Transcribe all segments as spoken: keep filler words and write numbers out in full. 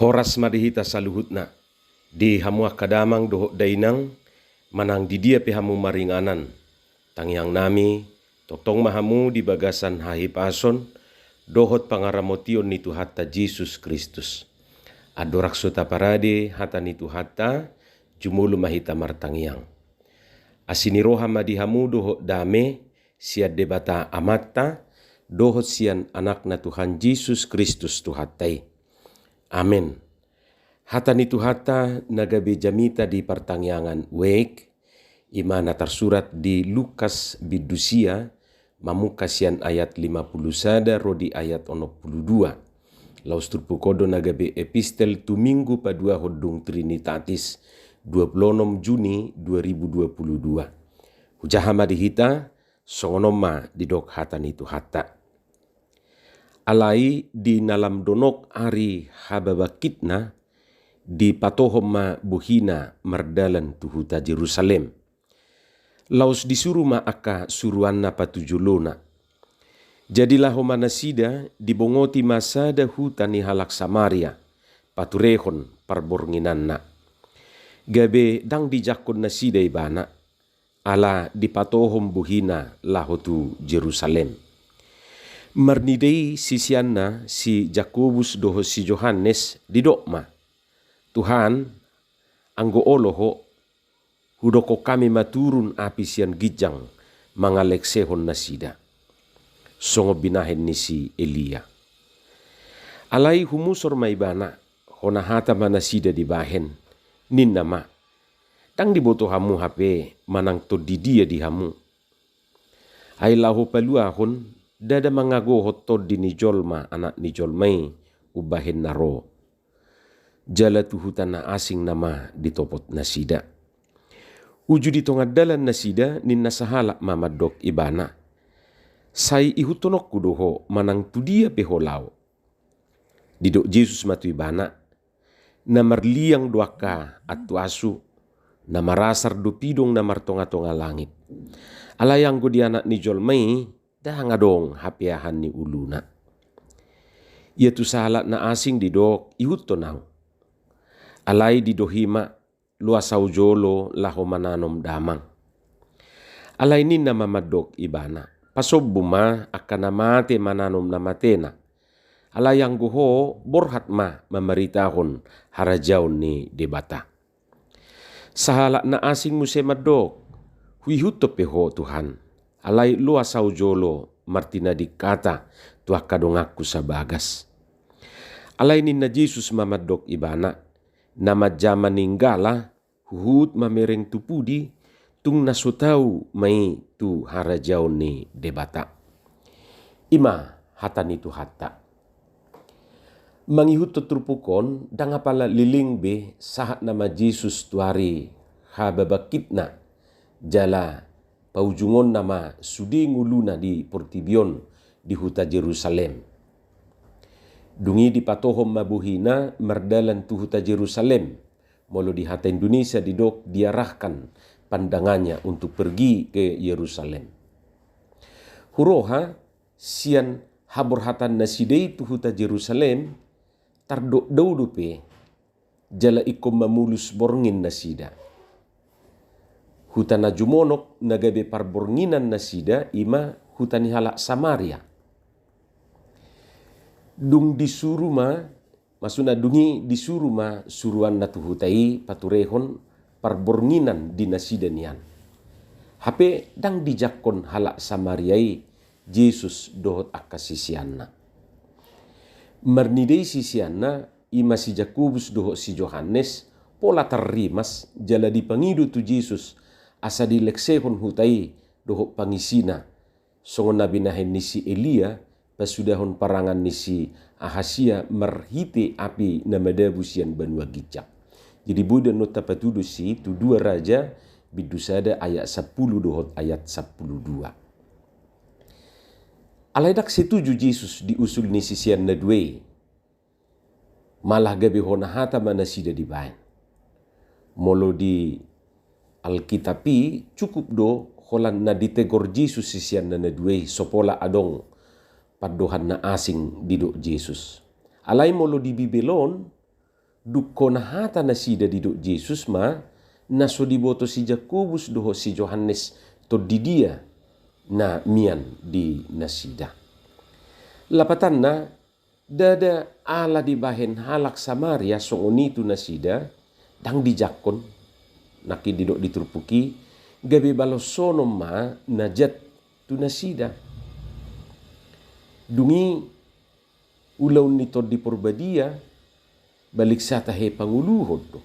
Horas ma di hita saluhutna, di hamu angka damang dohot dainang, manang di dia pe hamu maringanan. Tangiang nami, tongtong ma hamu di bagasan hahipason dohot pangaramotion ni Tuhanta Jesus Kristus. Andorang so taparade hata ni Tuhanta, jumolo ma hita martangiang. Asi ni roha ma di hamu dohot dame, sian Debata Amanta, dohot sian Anakna Tuhan Jesus Kristus Tuhanta i. Amen. Hata ni Tuhanta na gabe jamita di partangiangan wijk, i ma na tarsurat di Lukas bindu sia, mamungka sian ayat lima pulu sada ro di ayat onom pulu dua. Laos turpuk on do na gabe epistel tu Minggu paduahon dung Trinitatis, dua pulu onom Juni dua ribu dua pulu dua. Hujaha ma di hita, songon on ma didok hata ni Tuhanta. Alai di na lam donok ari hababangkitna, dipatohom ma bohina mardalan tu huta Jerusalem. Laos disuru ma angka suruanna patujolona. Jadi laho ma nasida, dibongoti ma sada huta ni halak Samaria, paturehon parbornginanna. Gabe ndang dijangkon nasida ibana, ala dipatohom bohina laho tu Jerusalem. Marnida i siseanna si Jakobus dohot si Johannes, didok ma: Tuhan, anggo olo Ho, hudokkon hami ma turun api sian ginjang mangalengsehon nasida, songon binahen ni si Elia. Alai humusor ma ibana, hona hata ma nasida dibahen, ninna ma: Ndang diboto hamu hape manang tondi dia di hamu. Ai laho paluahon, ndada mangagohon Tondi ni Jolma Anak ni Jolma i umbahen na ro. Jala tu huta na asing nama ditopot nasida. Uju di tonga dalan nasida, ninna sahalak ma mandok ibana: Sai ihuthononku do ho manang tu dia pe ho laho. Didok Jesus ma tu ibana: Na marliang do angka antuasu, na marasar do pidong na martonga-tonga langit. Alai anggo di Anak ni Jolma i, ndang adong hapeahan ni uluna. Ia tu sahalak na asing didok: Ihuthon ahu. Alai didok i ma: Loas ahu jolo laho mananom damang. Alai ninna ma mandok ibana: Pasombu ma angka na mate mananom na matena. Alai anggo ho, borhat ma mamaritahon harajaon ni Debata. Sahalak na asing muse mandok: Huihuthon pe ho, Tuhan. Alai loas ahu jolo martinading hata tu angka donganku sabagas. Alai ninna Jesus ma mandok ibana: Na manjama ninggala, huhut mamereng tu pudi, tung na so tau ma i tu harajaon ni Debata. I ma hata ni Tuhanta. Mangihuthon turpuk on, ndang apala leleng be sahat nama Jesus tu ari hababangkitna, jala paujungonna ma sude ngoluna di portibi on, di huta Jerusalem. Dung i dipatohom ma bohina mardalan tu huta Jerusalem. Molo di hata Indonesia didok diarahkan pandangannya untuk pergi ke Yerusalem. Huroha sian haborhatan nasida i tu huta Jerusalem, tardok dao dope, jala ingkon mamolus borngin nasida. Huta na jumonok na gabe parbornginan nasida i ma huta ni halak Samaria. Dung disuru ma, maksudna dung i disuru ma suruanna tu huta i paturehon parbornginan di nasida nian. Hape ndang dijangkon halak Samaria i Jesus dohot angka siseanna. Marnida i siseanna, i ma si Jakobus dohot si Johannes, pola tarrimas jala dipangido tu Jesus asa dilengsehon huta i dohot pangisina, songon na binahen ni si Elia pasudahon parangan ni si Ahasia marhite api na madabu sian banua ginjang. Jadi boi do annon tapatudos i tu Dua Raja bindu sada ayat sampulu dohot ayat sampulu dua. Alai ndang setuju Jesus di usul ni sisean na dua i. Malah gabe hona hata ma nasida dibaen. Molo di Alkitab i cukup do holan na ditegor Jesus siseanna na dua i, so pola adong pandohan na asing didok Jesus. Alai molo di Bibel on, dungkon na hata nasida didok Jesus ma, na so diboto si Jakobus dohot si Johannes tondi dia na mian di nasida. Lapatanna, ndada ala dibahen halak Samaria songon i tu nasida, ndang dijangkon, nangkin didok di turpuk i, gabe baloshonon ma na jat tu nasida. Dung i ulaon ni Tondi Porbadia, balik sata he pangoluhon do.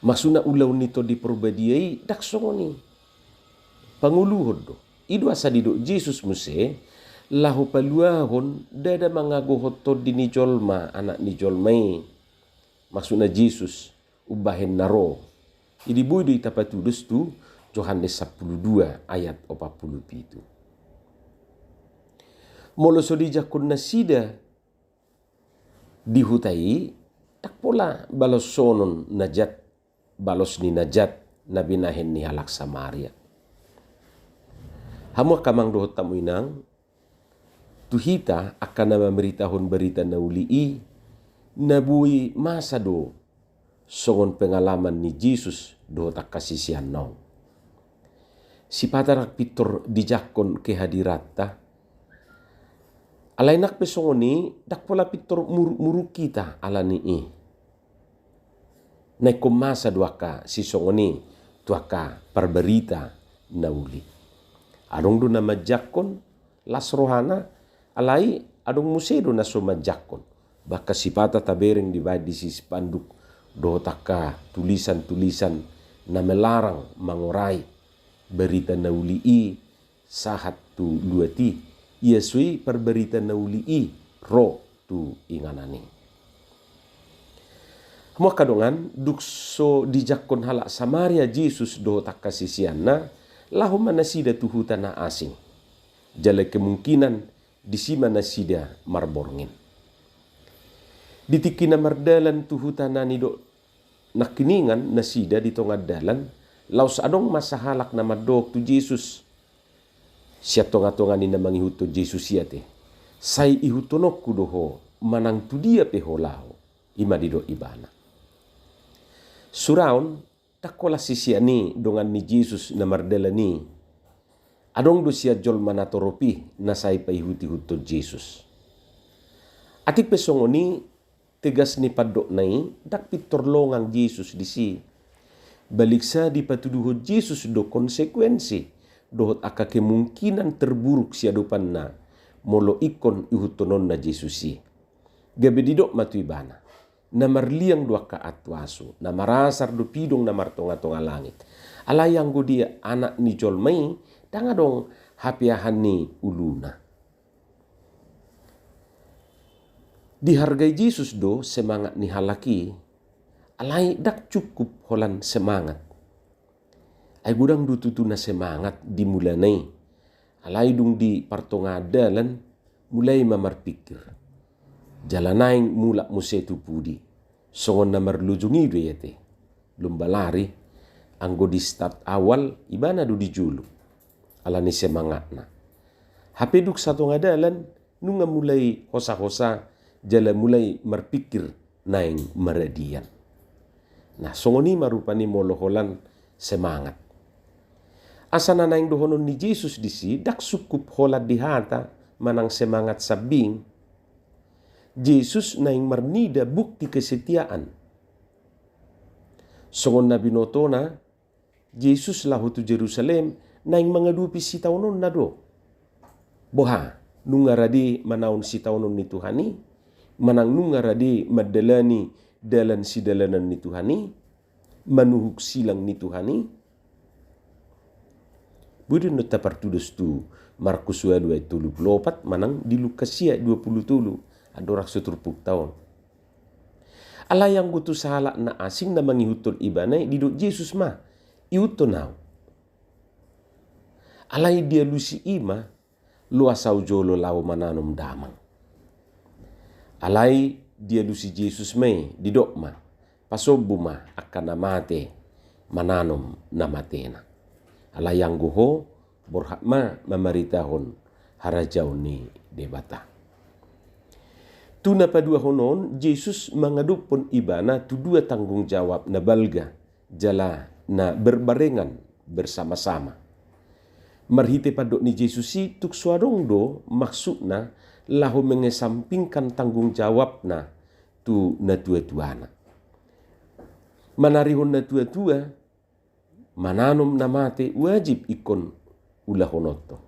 Maksudna ulaon ni Tondi Porbadia i ndang songon i. Pangoluhon do. I do asa didok Jesus muse, laho paluahon ndada mangagohon Tondi ni jolma, Anak ni jolma i. Maksudna Jesus, umbahen na ro. Jadi boi do hita patudos tu Johannes sampulu dua ayat opat pulu pitu. Molo so dijangkon nasida di huta i, ndang pola baloshonon na jat, balos ni na jat na binahen ni halak Samaria. Hamu angka amang dohot hamu inang, tu hita angka na mambaritahon barita na uli i, na boi masa do songon pengalaman ni Jesus dohot angka siseanna on. Sipata ndang pintor dijangkon kehadiranta. Alai nang pe songon i, ndang pola pintor muruk-muruk hita ala ni i. Na ingkon masa do angka sisongon i tu angka parbarita na uli. Adong do na manjangkon, las rohana, alai adong muse do na so manjangkon. Bahkan sipata tabereng dibaen disi spanduk dohot angka tulisan-tulisan na melarang mangorai barita na uli i sahat tu luat i, ia so i parbarita na uli i ro tu inganan i. Hamu angka dongan, dung so dijangkon halak Samaria Jesus dohot angka siseanna, laho ma nasida tu huta na asing. Jala kemungkinan disi ma nasida marborngin. Di tingki na mardalan tu huta na nidok nangkiningan nasida di tonga dalan, laos adong ma sahalak na mandok tu Jesus sian tonga-tonga ni na mangihuthon Jesus i ate, "Sai ihuthononku do ho, manang tu dia pe ho laho?" I ma didok ibana. Sura on, ndang holan sisean i dongan ni Jesus na mardalan i. Adong do sian jolma natorop i na sai paihut-ihuthon Jesus. Atik pe songon i, tegas ni pandokna i, ndang pintor longang Jesus disi. Baliksa dipatuduhon Jesus do konsekuensi dohot angka kemungkinan terburuk siadopanna molo ingkon ihuthononna Jesus i. Gabe didok ma tu ibana, "Na marliang do angka antuasu, na marasar do pidong na martonga-tonga langit. Alai anggo di Anak ni jolma i, ndang adong hapeahan ni uluna." Dihargai Jesus do semangat ni halak i, alai ndang cukup holan semangat. Ai godang do tutu na semangat di mulana i. Alai dung di partongaan dalan, mulai ma marpingkir. Jala naeng mulak muse tu pudi. Songon na marlojong i do i ate. Lomba lari, anggo di start awal, ibana do di jolo. Ala ni semangatna. Hape dung satonga dalan, nunga mulai hosa-hosa, jala mulai marpingkir naeng maradian. Nah, songon i ma rupani molo holan semangat. Asa na naeng dohonon ni Jesus disi, ndang sungkup holan di hata manang semangat sambing. Jesus naeng marnida bukti kesetiaan. Songon na binotona, Jesus laho tu Jerusalem naeng mangadopi sitaononna do. Boha, nunga rade manaon sitaonon ni Tuhan i, manang nunga rade mandalani dalan sidalanan ni Tuhan i, manuhuk silang ni Tuhan i? Boi do annon tapartudos tu Markus ualu ayat tolu pulu opat, manang di Lukas sia dua pulu tolu, andorang so turpukta on. Alai anggo tu sahalak na asing na mangihuthon ibana i, didok Jesus ma, "Ihuthon ahu." Alai dialusi i ma, "Loas ahu jolo laho mananom damang." Alai dialusi Jesus ma i, didok ma, "Pasombu ma angka na mate mananom na matena. Alai anggo ho, borhat ma mamaritahon harajaon ni Debata." Tu na paduahon on, Jesus mangadophon ibana tu dua tanggung jawab na balga jala na berbarengan, bersama-sama. Marhite pandok ni Jesus i, tung so adong do maksudna laho mengesampingkan tanggung jawabna tu natua-tuana. Manarihon natua-tua, mananom na mate wajib ingkon ulahononta.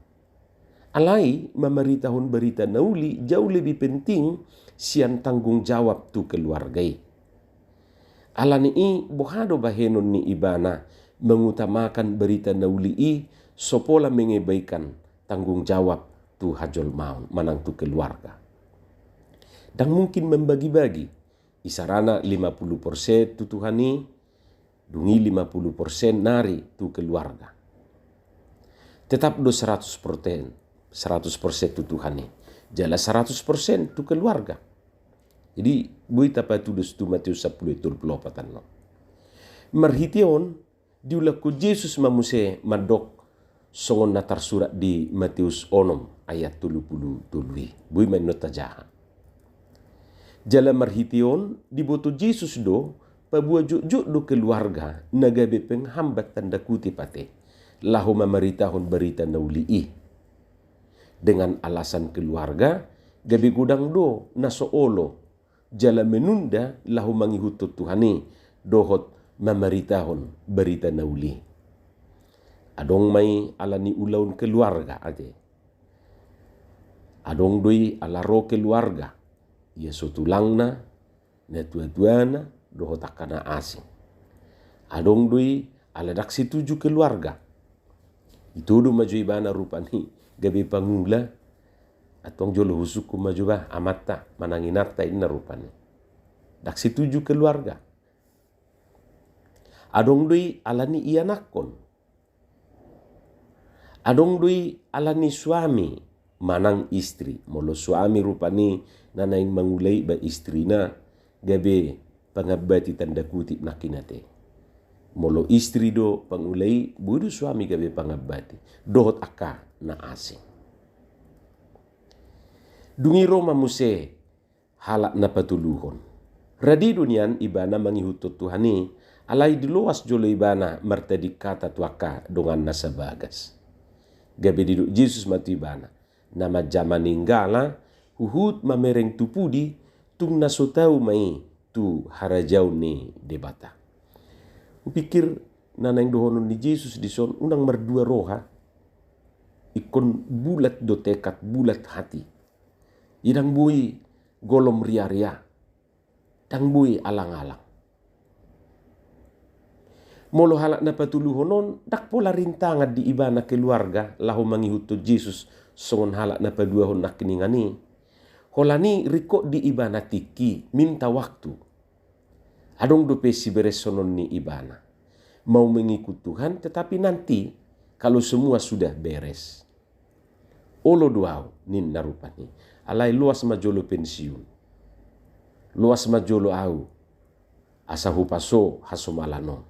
Alai mamaritahon barita na uli jauh lebih penting sian tanggung jawab tu keluarga i. Alani i, boha do bahenon ni ibana mengutamakan barita na uli i so pola mengabaikan tanggung jawab tu hajolmaon manang tu keluarga. Ndang mungkin membagi-bagi, isarana lima puluh persen tu Tuhan i, dung i lima puluh persen nari tu keluarga. Tetap do seratus persen, seratus persen tu Tuhan i, jala seratus persen tu keluarga. Jadi, boi tapatudos tu Matius sampulu ayat tolu puluh opat annon. Marhite on, diulakhon Jesus ma muse mandok songon na tarsurat di Matius onom ayat tolu puluh tolu i. Boi ma annon tajaha. Jala marhite on diboto Jesus do, paboa jotjot do keluarga na gabe penghambat tanda kutip ate laho mamaritahon barita na uli i. Dengan alasan keluarga, gabe godang do na so olo jala menunda laho mangihuthon Tuhan i dohot mamaritahon barita na uli. Adong ma i ala ni ulaon keluarga ate. Adong do i ala ro keluarga, ia so tulangna, natua-tuana, dohot angka na asing. Adong do i ala ndang setuju keluarga. Ito do ma jo ibana rupani gabe pangula. Antong jolo husungkun ma jo bah amanta manang inanta, inna rupani. Ndang setuju keluarga. Adong do i ala ni ianakhon. Adong do i ala ni suami manang istri. Molo suami rupani na naeng mangula i ba istrina, gabe pangambati tanda kutip nangkin ate. Molo istri do pangula i, boi do suami gabe pangambati dohot angka na asing. Dung i ro ma muse halak na patoluhon. Rade do nian ibana mangihuthon Tuhan i, alai diloas jolo ibana martading hata tu angka donganna sabagas. Gabe didok Jesus ma tu ibana, na manjama ninggala huhut mamereng tu pudi, tung na so tau ma i tu harajaon ni Debata. Hupikir na naeng dohonon ni Jesus dison unang mardua roha. Ingkon bulat do tekad, bulat hati. Ndang boi golom riaria, ndang boi alang-alang. Molo halak na patoluhon on ndang pola rintangan di ibana keluarga laho mangihuthon Jesus songon halak na paduahon nangkiningan i, holan i ringkot di ibana tingki, minta waktu. Adong dope sibereshonon ni ibana. Mau mengikut Tuhan, tetapi nanti kalau semua sudah beres. Olo do au, ninna rupani. Alai loas ma jolo pensiun. Loas ma jolo au asa hupaso hasomalan on.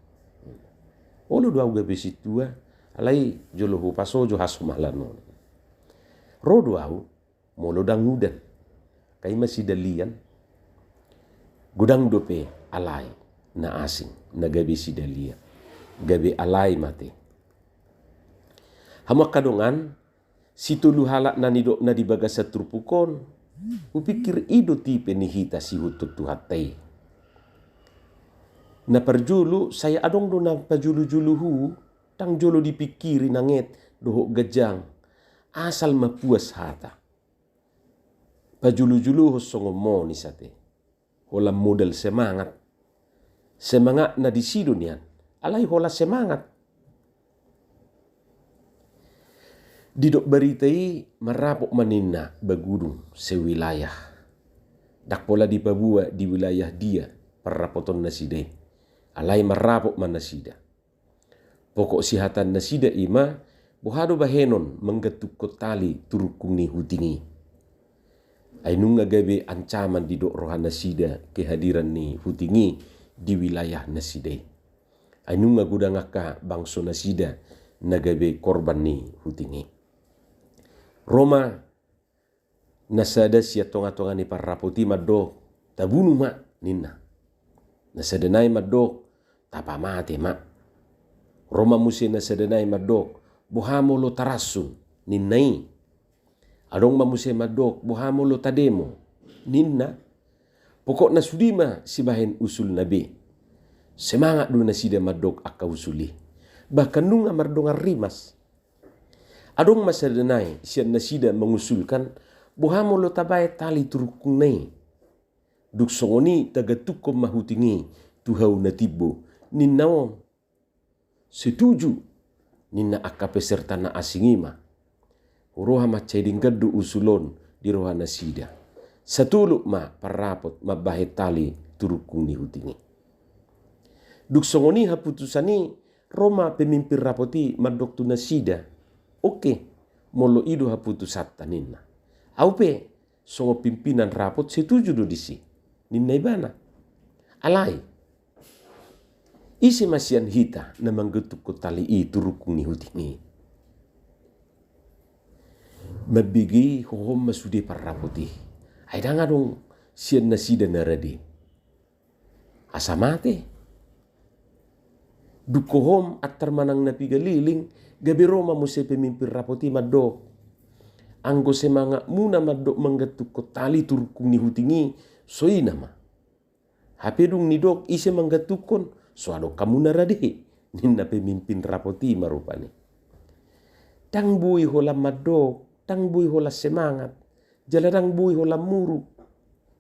Olo do au gabe sintua, alai jolo hupaso jo hasomalan on. Ro do au, molo ndang udan. Angka i ma sidalian. Godang dope alai na asing, na gabe sidalian. Gabe alai ma ate. Hamu angka dongan, sitolu halak na nidokna di bagasan turpuk on, hupikir i do tipe ni hita siihuthon Tuhanta i. Na parjolo, sai adong do na pajolo-jolo hu, ndang jolo dipikiri nanget dohot ganjang, asal ma puas hata. Pajolo-jolohon songon monis ate. Holan modal semangat. Semangatna disi do nian. Alai holan semangat. Didok barita i marrapot ma ninna bagudung sewilayah. Ndang pola dipaboa di wilayah dia parrapoton nasida i. Alai marrapot ma nasida. Pokok sihatan nasida i ma, boha do bahenon manggantunghon tali tu rungkung ni huting i. Ai nunga gabe ancaman didok roha nasida kehadiran ni huting i di wilayah nasida i. Ai nunga godang angka bangso nasida na gabe korban ni huting i. Ro ma Na sada sian tonga-tonga ni parrapot i mandok, "Tabunu ma," ninna. Na sada nai mandok, "Tapamate ma." Ro ma muse na sada nai mandok, "Boha molo taransun?" ninna i. Adong ma muse mandok, "Boha molo tademo?" ninna. Pokokna sude ma sibahen usulna be. Semangat do nasida mandok angka usul i. Bahkan nunga mardongan rimas. Adong ma sada nai sian nasida mangusulkan, "Boha molo tabahen tali tu rungkungna i? Dung songon i tagantunghon ma huting i tu hau na timbo," ninna on. "Setuju," ninna angka peserta na asing i ma. Huroha mansai denggan do usul on di roha nasida. Satolop ma parrapot mambahen tali tu rungkung ni huting i. Dung songon i haputusan i, ro ma pemimpin rapot i mandok tu nasida, "Oke, molo i do haputusanta," ninna. "Au pe songon pimpinan rapot setuju do disi," ninna ibana. "Alai ise ma sian hita na manggantunghon tali i tu rungkung ni huting i?" Mambege i hohom ma sude parrapot i. Ai ndang adong sian nasida na rade. Asa mate. Dung hohom antar manang na piga leleng, gabe ro ma muse pemimpin rapot i mandok, "Anggo semangatmuna mandok manggantunghon tali tu rungkung ni huting i, songon i nama. Hape dung nidok ise manggantunghon, so adong hamu na rade," ninna pemimpin rapot i ma rupani. Ndang boi holan mandok, ndang boi holan semangat, jala ndang boi holan muruk.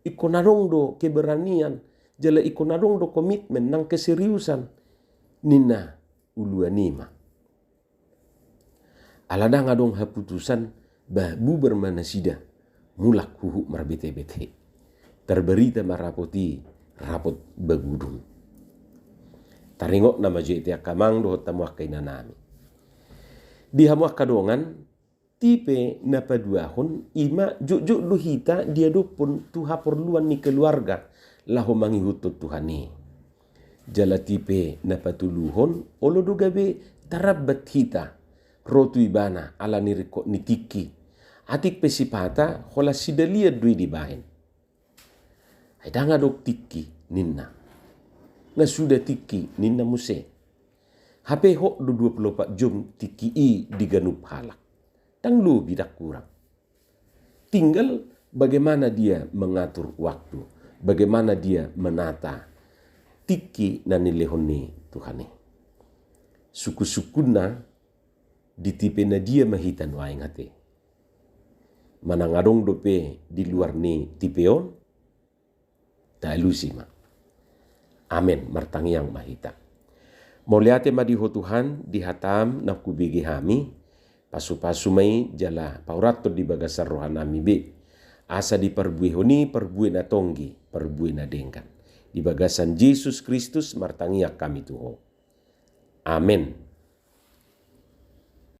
Ingkon adong do keberanian, jala ingkon adong do komitmen nang keseriusan, ninna uluan i ma. Ala ndang adong haputusan, bah bubar ma nasida, mulak huhut marbete-bete. Tarbarita ma rapot i, rapot bagudung. Taringot nama jo i ate angka amang dohot hamu angka inanami. Di hamu angka dongan, tipe na paduahon i ma jotjot do hita diadophon tu haporluan ni keluarga laho mangihuthon Tuhan i. Jala tipe na patoluhon, olo do gabe tarambat hita ro tu ibana ala ni ringkot ni tingki. Atik pe sipata holan sidalian do i dibahen. Ai ndang adong tingki, ninna. Nga suda tingki, ninna muse. Hape hot do dua pulu opat jom tingki i di ganup halak. Ndang lobi ndang kurang. Tinggal bagaimana dia mengatur waktu, bagaimana dia menata tingki na nilehon ni Tuhan i. Sungkun-sungkunna di tipe na dia ma hita nuaeng ate. Manang adong dope di luar ni tipe on, taalusi ma. Amen. Martangiang ma hita. Mauliate ma di Ho Tuhan, di hatam na hubege hami, pasu-pasu ma i jala paurathon di bagasan rohanami be. Asa diparbuehon i parbue na tonggi, parbue na denggan. Di bagasan Jesus Kristus martangiang hami tu Ho. Amen.